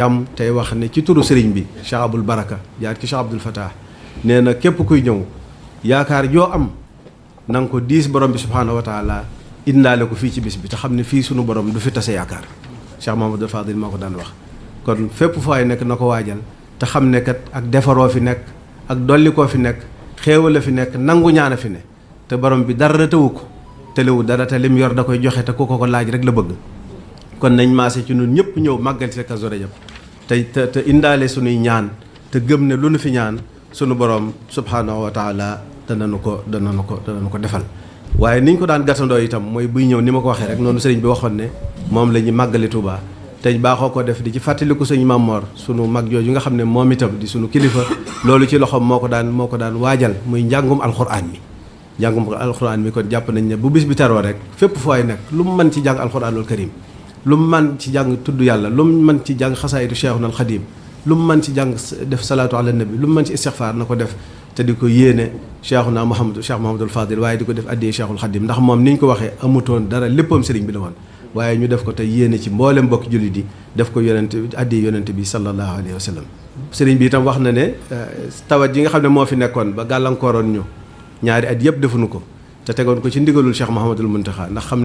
am tey wax ne ci turu sëriñ bi Cheikh Abul Baraka jaar ci Cheikh Abdul Fatah nee na képp kuy ñëw yaakaar joo am na nga ko diis borom bi subhaanahu wa taala indaale ko fii ci bis bi te xam ne fii sunu borom du fi tase yaakaar Cheikh Mahamadul Fadil moo ko daan wax. kon fépp fooy nekk na ko waajal te xam ne kat ak defaroo fi nekk ak dolli koo fi nekk xéewal la fi nekk nangu ñaan a fi ne te borom bi dara tëwu ko te lewu dara te lim yor da koy joxe te ku ko laaj rek la bëgg. kon nañ maase ci ñun ñëpp ñëw màggal ci Kazu Rajab te indaale sunuy ñaan te gëm ne lu nu fi ñaan sunu borom subhaanahu wa taala danañu ko defal. waaye niñ ko daan gàttandoo itam mooy buy ñëw ni ma ko waxee rek noonu sëriñ bi waxoon ne moom la ñuy màggali Touba te baaxoo ko def di ci fàttaliku sëñ Mamor sunu mag jooju nga xam ne moom itam di sunu kilifa loolu ci loxoom moo ko daan waajal muy njàngum alxuraan mi kon jàpp nañ ne bu bis bi taroo rek fépp fu waay nekk lu mu mën ci jàng alxuraanul karim lu mu mën ci jàng tudd yàlla lu mu mën ci jàng xasaayidu Cheikhuna al Xadim lu mu mën ci jàng def salaatu ala nabi lu mu mën ci istixfaar na ko def te di ko yéene Cheikh Mahamadul Fadil waaye di ko def addiyee Cheikhul Xadim ndax moom ni ñu ko waxee amutoon dara léppam sëriñ bi la woon waaye ñu def ko te yéene ci mboolem mbokki jullit yi def ko addiyee yonent bi sallallahu alayhi wa sallam. sëriñ bi itam wax na ne tawat yi nga xam ne moo fi nekkoon ba gàllankooroon ñu ñaari at yëpp defuñu ko te tegoon ko ci ndigalul Cheikh Mouhamadul Muntaxa ndax xam